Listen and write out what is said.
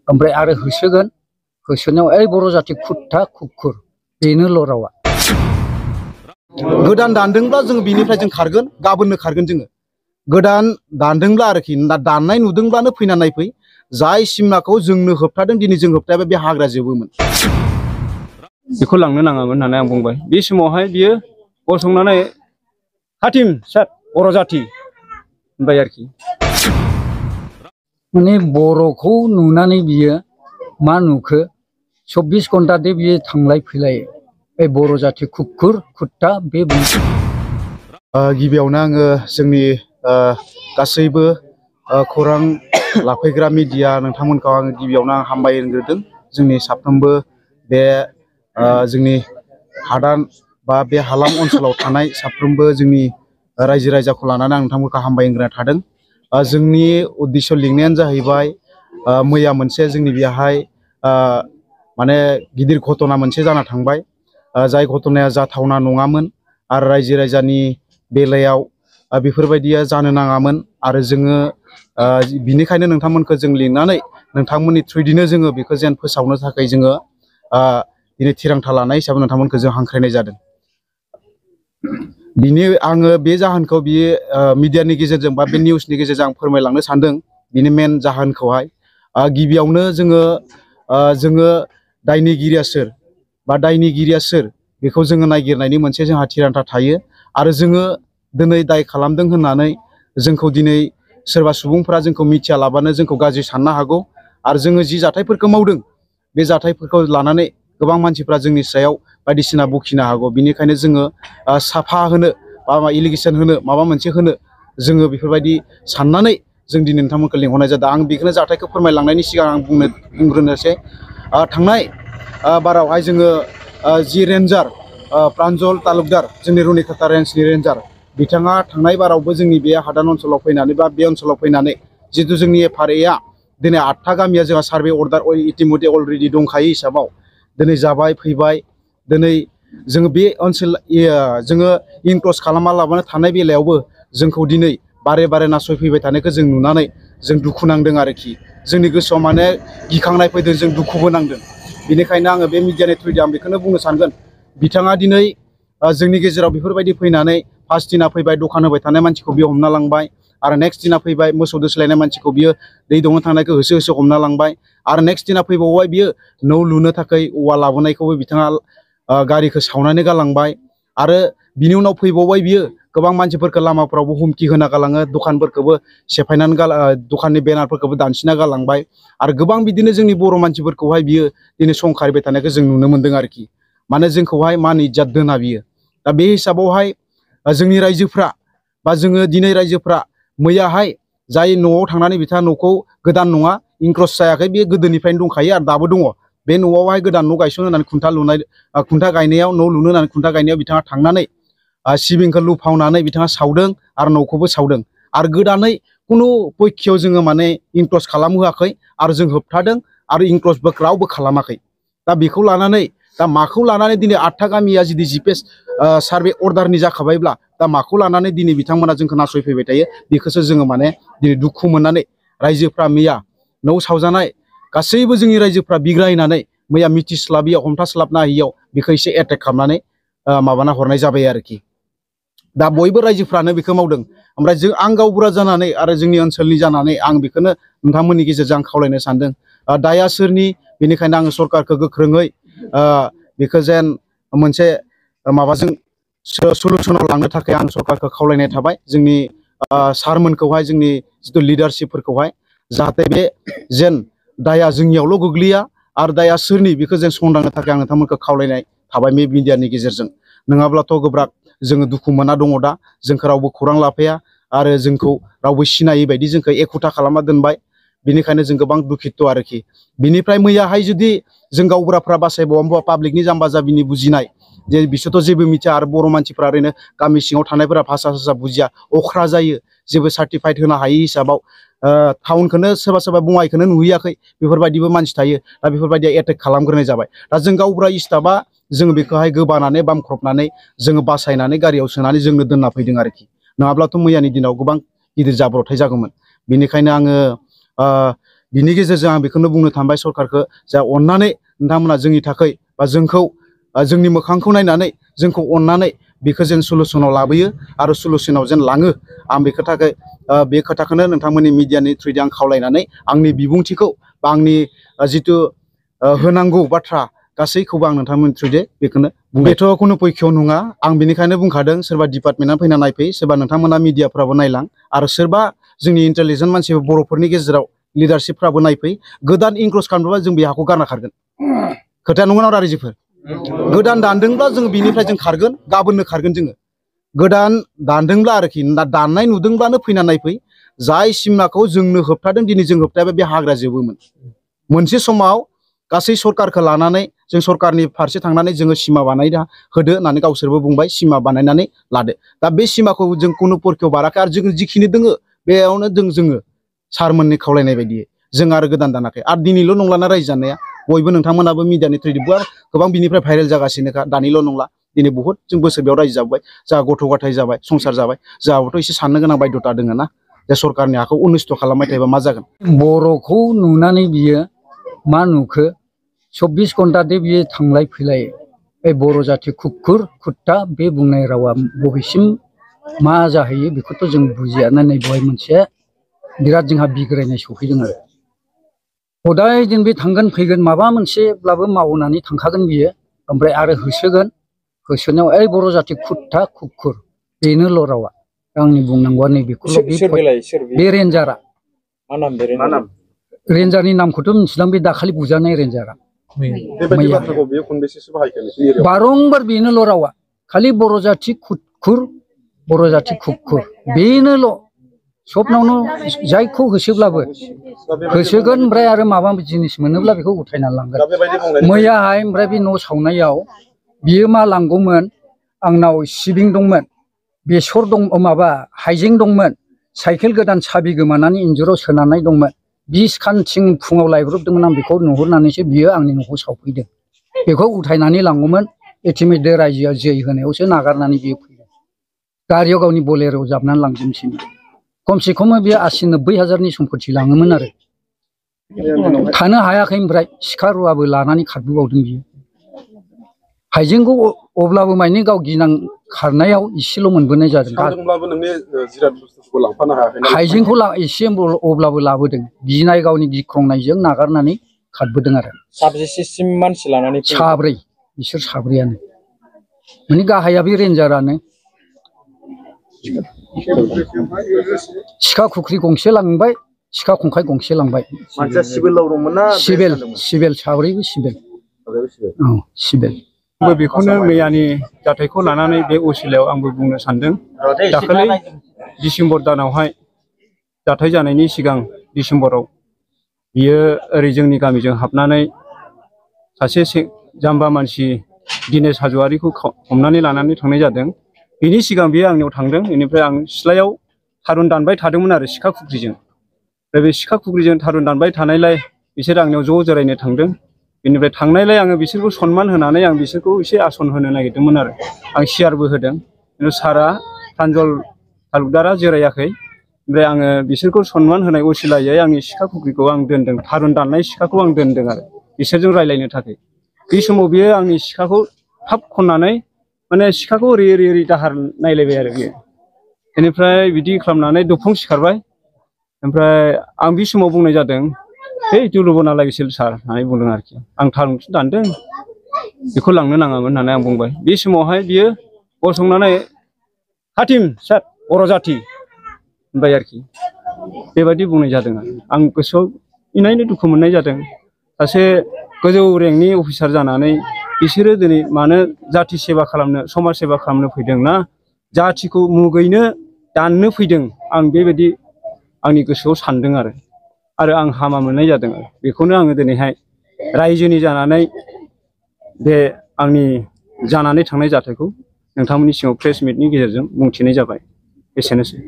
ओमफ्राय आरो होसोगोन होसोनायाव ओइ बर' जाति खुट्टा खुखुर बेनोल' रावा गोदान दानदोंब्ला जों बिनिफ्राय जों खारगोन गाबोननो खारगोन जोङो गोदान दानदोंब्ला आरोखि दाननाय नुदोंब्लानो फैना नायफै जाय सिमनाखौ जोंनो होबथादों दिनै जों होबथायाबा बे हाग्रा जोबोमोन बेखौ लांनो नाङामोन होननानै आं बुंबाय बे समावहाय बियो गसंनानै हातिम सात बर' जाति होनबाय आरोखि माने बर'खौ नुनानै बियो मा नुखो 24 घन्टा दे बियो थांलाय फैलाय बे बर' जाति खुखुर खुट्टा बे गिबियावनो आङो जोंनि गासैबो खौरां लाफैग्रा मिडिया नोंथांमोनखौ आङो गिबियावनो आं हामबायग्रोदों जोंनि साफ्रोमबो बे जोंनि हादान बा बे हालाम ओनसोलाव थानाय साफ्रोमबो जोंनि रायजो राजाखौ लानानै आं नोंथांमोनखौ हामबायग्रोना थादों जोंनि उद्देश्य लिंनायानो जाहैबाय मैया मोनसे जोंनि बेहाय माने गिदिर घटना मोनसे जाना थांबाय जाय घटनाया जाथावना नङामोन आरो रायजो राजानि बेलायाव बेफोरबायदिया जानो नाङामोन आरो जोङो बिनिखायनो नोंथांमोनखौ जों लिंनानै नोंथांमोननि थ्रुयैनो जोङो बेखौ जेन फोसावनो थाखाय जोङो दिनै थिरांथा लानाय हिसाबै नोंथांमोनखौ जों हांख्रायनाय जादों बिनि आङो बे जाहोनखौ बियो मिडियानि गेजेरजों बा बे निउसनि गेजेरजों आं फोरमायलांनो सानदों बिनि मेन जाहोनखौहाय गिबियावनो जोङो दायनिगिरिया सोर बा दायनिगिरिया सोर बेखौ जोङो नागिरनायनि मोनसे जोंहा थिरांथा थायो आरो जोङो दिनै दाय खालामदों होननानै जोंखौ दिनै सोरबा सुबुंफोरा जोंखौ मिथियालाबानो जोंखौ गाज्रि साननो हागौ आरो जोङो जि जाथायफोरखौ मावदों बे जाथायफोरखौ लानानै गोबां मानसिफ्रा जोंनि सायाव बायदिसिना बखिनो हागौ बिनिखायनो जोङो साफा होनो बा एलिगेसन होनो माबा मोनसे होनो जोङो बेफोरबायदि साननानै जों दिनै नोंथांमोनखौ लिंहरनाय जादों आं बेखौनो जाथायखौ फोरमायलांनायनि सिगां आं बुंग्रोनोसै थांनाय बारावहाय जोङो जि रेन्जार प्रान्जल तालुकदार जोंनि रुनिकाटा रेन्जनि रेन्जार बिथाङा थांनाय बारावबो जोंनि बे हादान ओनसोलाव फैनानै बा बे ओनसोलाव फैनानै जितु जोंनि एफआरएआ दिनै 8था गामिया जोंहा सार्भे अर्डार इतिमध्य अलरेडि दंखायो हिसाबाव दिनै जाबाय फैबाय दिनै जोङो बे ओनसोल जोङो इनक्ल'ज खालामा लाबानो थानाय बेलायावबो जोंखौ दिनै बारे बारे नासयफैबाय थानायखौ जों नुनानै जों दुखु नांदों आरोखि जोंनि गोसोआव माने गिखांनाय फैदों जों दुखुबो नांदों बेनिखायनो आङो बे मिडियानि थ्रुयै आं बेखौनो बुंनो सानगोन बिथाङा दिनै जोंनि गेजेराव बेफोरबायदि फैनानै फार्स्ट दिना फैबाय दखान होबाय थानाय मानसिखौ बियो हमना लांबाय आरो नेक्स्ट दिना फैबाय मोसौ दोस्लायनाय मानसिखौ बियो दै दौनो थांनायखौ होसो होसो हमना लांबाय आरो नेक्स्ट दिना फैबावबाय बियो न' लुनो थाखाय औवा लाबोनायखौबो बिथाङा गारिखौ सावनानै गालांबाय आरो बिनि उनाव फैबावबाय बियो गोबां मानसिफोरखौ लामाफ्रावबो हुमखि होना गालाङो दखानफोरखौबो सेफायनानै दखाननि बेनारफोरखौबो दानसिना गालांबाय आरो गोबां बिदिनो जोंनि बर' मानसिफोरखौहाय बियो दिनै संखारिबाय थानायखौ जों नुनो मोन्दों आरोखि माने जोंखौहाय मान इज्जत दोना बियो दा बे हिसाबावहाय जोंनि रायजोफ्रा बा जोङो दिनै रायजोफ्रा मैयाहाय जाय न'आव थांनानै बिथाङा न'खौ गोदान नङा इनक्ल'ज जायाखै बे गोदोनिफ्रायनो दंखायो आरो दाबो दङ बे न'आवहाय गोदान न' गायसननो होननानै खुन्था गायनायाव न' लुनो होननानै खुन्था गायनायाव बिथाङा थांनानै सिबिंखौ लुफावनानै बिथाङा सावदों आरो न'खौबो सावदों आरो गोदानै खुनु पक्षआव जोङो माने इनक्ल'ज खालामहोआखै आरो जों होबथादों आरो इनक्ल'जबो रावबो खालामाखै दा बेखौ लानानै दा माखौ लानानै दिनै 8था गामिया जुदि जिपिएस सार्भे अर्डारनि जाखाबायब्ला दा माखौ लानानै दिनै बिथांमोना जोंखौ नासयफैबाय थायो बेखौसो जोङो माने दिनै दुखु मोननानै रायजोफ्रा मैया न' सावजानाय गासैबो जोंनि रायजोफ्रा बिग्रायनानै मैया मिथिस्लाबियाव हमथास्लाबनो हायियाव बेखौ एसे एटेक खालामनानै माबाना हरनाय जाबाय आरोखि दा बयबो रायजोफ्रानो बेखौ मावदों ओमफ्राय आं गावबुरा जानानै आरो जोंनि ओनसोलनि जानानै आं बेखौनो नोंथांमोननि गेजेरजों आं खावलायनो सानदों दाया सोरनि बेनिखायनो आङो सरकारखौ गोख्रोङै बेखौ जेन मोनसे माबाजों सलुसनाव लांनो थाखाय आं सरकारखौ खावलायनाय थाबाय जोंनि सारमोनखौहाय जोंनि जिथु लिडारशिपफोरखौहाय जाहाथे बे जेन दाया जोंनियावल' गोग्लैया आरो दाया सोरनि बेखौ जों संदांनो थाखाय आं नोंथांमोनखौ खावलायनाय थाबाय बे मिडियानि गेजेरजों नङाब्लाथ' गोब्राब जोङो दुखु मोना दङ दा जोंखौ रावबो खौरां लाफाया आरो जोंखौ रावबो सिनायै बायदि जोंखौ एखुथा खालामना दोनबाय बिनिखायनो जों गोबां दुखित आरोखि बिनिफ्राय मैयाहाय जुदि जों गावबुराफ्रा बासायबावा पाब्लिकनि जाम्बा जाबिनि बुजिनाय जे बिसोरथ' जेबो मिथिया आरो बर' मानसिफ्रा ओरैनो गामि सिङाव थानायफोरा भाषा सासा बुजिया अख्रा जायो जेबो सार्टिफाइड होनो हायि हिसाबाव टाउनखौनो सोरबा सोरबा बङाइखौनो नुहैयाखै बेफोरबायदिबो मानसि थायो दा बेफोरबायदिया एटेक खालामग्रोनाय जाबाय दा जों गावबुरा स्टाफआ जोङो बेखौहाय गोबानानै बामख्रबनानै जोङो बासायनानै गारियाव सोनानै जोंनो दोनना फैदों आरोखि नङाब्लाथ' मैयानि दिनाव गोबां गिदिर जाब्रबथाय जागौमोन बेनिखायनो आङो बिनि गेजेरजों आं बेखौनो बुंनो थांबाय सरकारखौ जा अननानै नोंथांमोना जोंनि थाखाय बा जोंखौ जोंनि मोखांखौ नायनानै जोंखौ अननानै बेखौ जेन सलुसनाव लाबोयो आरो सलुसनाव जेन लाङो आं बे खोथाखौनो नोंथांमोननि मिडियानि थ्रुयै आं खावलायनानै आंनि बिबुंथिखौ बा आंनि जिथु होनांगौ बाथ्रा गासैखौबो आं नोंथांमोननि थ्रुयै बेखौनो बेथ' खुनु पयक्ष' नङा आं बेनिखायनो बुंखादों सोरबा डिपार्टमेन्टआ फैना नायफै सोरबा नोंथांमोना मिडियाफ्राबो नायलां आरो सोरबा जोंनि इन्टेलिजेन्ट मानसिफोर बर'फोरनि गेजेराव लिडारशिपफ्राबो नायफै गोदान इनक्ल'ज खालामनोबा जों बे हाखौ गारना खारगोन खोथाया नंगौना रायजोफोर गोदान दानदोंब्ला जों बिनिफ्राय जों खारगोन गाबोननो खारगोन जोङो गोदान दानदोंब्ला आरोखि दाननाय नुदोंब्लानो फैना नायफै जाय सिमाखौ जोंनो होबथादों दिनै जों होबथायाबा बे हाग्रा जोबोमोन मोनसे समाव गासै सरकारखौ लानानै जों सरकारनि फारसे थांनानै जोङो सिमा बानायना होदो होननानै गावसोरबो बुंबाय सिमा बानायनानै लादो दा बे सिमाखौ जों खुनु परखेव बाराखै आरो जों जिखिनि दोङो बेयावनो जोङो सारमोननि खावलायनाय बायदियै जों आरो गोदान दानाखै आरो दिनैल' नंलाना रायजो जानाया बयबो नोंथांमोनाबो मिडियानि थ्रुयै गोबां बिनिफ्राय भाइरेल जागासिनोखा दानिल' नंला दिनै बहुद जों बोसोरबेयाव रायजो जाबाय जोंहा गथ' गथाय जाबाय संसार जाबाय जोंहाबोथ' एसे साननो गोनां बायध'था दोङो ना जे सरकारनि हाखौ अनिस्थ' खालामबाय थायोबा मा जागोन बर'खौ नुनानै बियो मा नुखो 24 घन्टा दे बियो थांलाय फैलाय बे बर' जाथि खुख्खुर खुट्टा बे बुंनाय रावा बबेसिम मा जाहैयो बेखौथ' जों बुजिया नै बेवहाय मोनसे बिराद जोंहा बिग्रायनाय सफैदों आरो हदाय दिन बे थांगोन फैगोन माबा मोनसेब्लाबो मावनानै थांखागोन बियो ओमफ्राय आरो होसोनायाव ओइ बर' जाथि खुट्टा खुख्खुर बेनोल' रावा आंनि बुंनांगौआ नैबेखौल' बे रेन्जारा मा नाम रेन्जारनि नामखौथ' मिथिलां बे दाखालि बुजानाय रेन्जारा बेबायदि बाथ्राखौ बेयो खनबेसेसो बाहायखो नोंसिनि एरियायाव बारंबार बेनोल' रावा खालि बर' जाथि खुख्खुर बेनोल' सबनावनो जायखौ होसोब्लाबो होसोगोन ओमफ्राय आरो माबा जिनिस मोनोब्ला बेखौ उथायना लांगोन मैयाहाय ओमफ्राय बे न' सावनायाव बियो मा लांगौमोन आंनाव सिबिं दंमोन बेसर दं माबा हाइजें दंमोन साइकेल गोदान साबि गोमानानै इन्जुराव सोनानै दंमोन 20 खानथिं फुङाव लायब्रबदोंमोन आं बेखौ नुहुरनानैसो बियो आंनि न'खौ सावफैदों बेखौ उथायनानै लांगौमोन इटिमयधे रायजोआ जै होनायावसो नागारनानै बियो फैदों गारियाव गावनि बलेर'आव जाबनानै लांजोबनोसै खमसे खम बेयो 80-90 हाजारनि सम्पति लाङोमोन आरो थानो हायाखै ओमफ्राय सिखा रुवाबो लानानै खारबोबावदों बियो हाइजेंखौ अब्लाबो माने गाव गिनां खारनायाव इसेल' मोनबोनाय जादों हाइजेंखौ एसे अब्लाबो लाबोदों गिनाय गावनि गिख्रंनायजों नागारनानै खारबोदों आरो साबजेक्टसिम मानसि लानानै साब्रै बिसोर साब्रैयानो माने गाहाया बे रेन्जारानो सिखा खुख्रि गंसे लांबाय सिखा खंखाइ गंसे लांबाय मानसिया सिभिलाव दंमोन ना सिभिल साब्रैबो सिभिल औ सिभिल बेखौनो मैयानि जाथायखौ लानानै बे असिलायाव आंबो बुंनो सानदों दाखालि डिसेम्बर दानावहाय जाथाय जानायनि सिगां डिसेम्बराव बियो ओरै जोंनि गामिजों हाबनानै सासे जाम्बा मानसि दिनेश हाज'वारिखौ हमनानै लानानै थांनाय जादों बिनि सिगां बियो आंनियाव थांदों बेनिफ्राय आं सिथ्लायाव थारुन दानबाय थादोंमोन आरो सिखा खुख्रिजों ओमफ्राय बे सिखा खुख्रिजों थारुन दानबाय थानायलाय बिसोर आंनियाव ज' जिरायनो थांदों बेनिफ्राय थांनायलाय आङो बिसोरखौ सनमान होनानै आं बिसोरखौ एसे आसन होनो नागिरदोंमोन आरो आं सियारबो होदों खिन्थु सारा प्रान्जल तालुकदारा जिरायाखै ओमफ्राय आङो बिसोरखौ सनमान होनाय असिलायै आंनि सिखा खुख्रिखौ आं दोनदों थारुन दाननाय सिखाखौ आं दोनदों आरो बिसोरजों रायलायनो थाखाय बे समाव बियो आंनि सिखाखौ थाब खननानै माने सिखाखौ ओरै दाहार नायलायबाय आरो बियो बेनिफ्राय बिदि खालामनानै दफं सिखारबाय ओमफ्राय आं बे समाव बुंनाय जादों है दुलुबना लागैसिल सार होननानै बुंदों आरोखि आं थारुनसो दानदों बेखौ लांनो नाङामोन होननानै आं बुंबाय बे समावहाय बियो गसंनानै हाथिम सार बर' जाथि होनबाय आरोखि बेबायदि बुंनाय जादों आं गोसोआव इनायनो दुखु मोननाय जादों सासे गोजौ रेंकनि अफिसार जानानै बिसोरो दिनै मानो जाथि सेबा खालामनो समाज सेबा खालामनो फैदों ना जाथिखौ मुगैनो दाननो फैदों आं बेबायदि आंनि गोसोआव सानदों आरो आं हामा मोननाय जादों बेखौनो आङो दिनैहाय रायजोनि जानानै बे आंनि जानानै थांनाय जाथायखौ नोंथांमोननि सिगाङाव प्रेस मिटनि गेजेरजों बुंथिनाय जाबाय एसेनोसै।